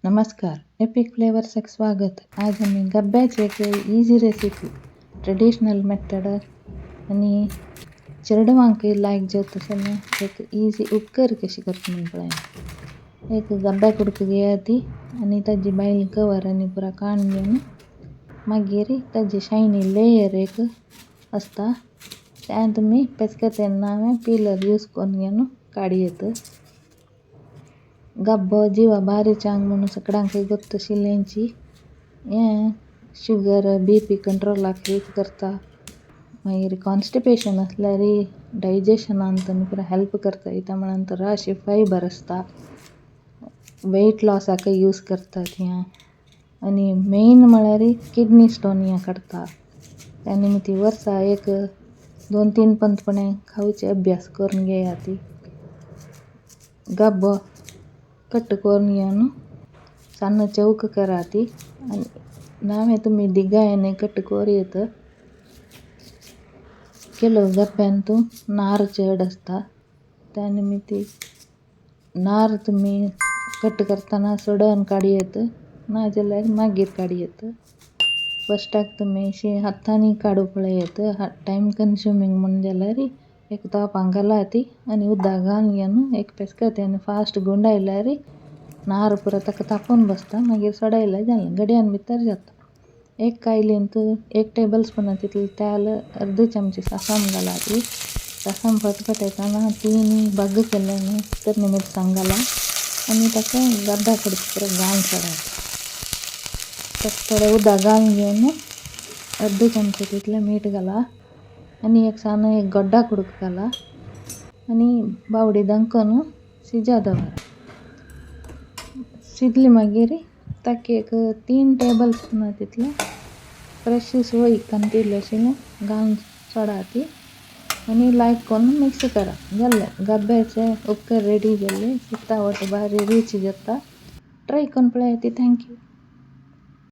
नमस्कार, एपिक फ्लेवर्साक स्वागत. आज आमी गब्ब्याची एक इजी रेसिपी, ट्रेडिशनल मेथड आनी चेडवांकय लायक जाता तशें एक इजी उपकर कशी करता म्हूण पळया. एक गब्ब्या कुडको घेयात आनी ताजी भायली कवर आनी पुरा काडून घेवन मागीर ताजी शायनी लेयर एक आसता तें तुमी पेचकतेन नाल्यार पिलर यूज करून घेवन काडयेत. गब्बो जिवा बारी चांग म्हणून सगळ्यांकय गोत्त आशिल्ल्यांची हें शुगर बी पी कंट्रोलाक हेल्प करता. मागीर कॉन्स्टिपेशन आसल्यार डायजेशनान तुमी हेल्प करता. इता म्हणून राशी फायबर आसता. वेट लॉसाकय यूज करतात हें. आनी मेन म्हळ्यार किडनी स्टोन हें काडटा. त्या निमित्ती वर्सा एक 2-3 पंतपणे खावचे अभ्यास करून घेयात. गब्बो कट करून घेवन सान्न चौक करात आनी नावें तुमी दिगायेन कट करूं. ಕೆಲವು गब्ब्यांतू नार चड आसता. त्या निमित्ती नार तुमी कट करतना सोडोवन काडयेत, नाजाल्यार मागीर काडयेत. फस्टाक तुमी अशी हातांनी काडू पळयात. टायम कन्स्युमींग म्हूण जाल्यार एक तोपां घालात आनी उदक घालून घेवन एक पेस्कत्यान फास्ट गुंडायल्यार नार पुरो ताका तापोवन बसता. मागीर सोडयल्यार जालें, घडयान भितर जाता. एक कायलींत 1 टेबल स्पुना तितलें तेल, अर्द चमचे सासम घालात. सासम फटफटेतना 3 बाग केल्ले न्हू तरणी मिरसांग घाला आनी ताका गब्ब्या कुडको पुरो घालून सोडात. ताका थोडें उदक घालून घेवन अर्द चमचे तितलें मीठ घाला आनी एक सान एक गोड्डा कुडको घाला आनी बावडी दांकोन शिजा दवरा. शिजली मागीर ताका एक 3 टेबल स्पुना तितलें फ्रेश सोय कांतील्ले अशें घालून सोडात आनी लायक करून मिक्स करा. जालें, गब्ब्याचें उपकर रेडी जालें. शिता वट बारी रुची जाता. ट्राय करून पळयात. Thank you.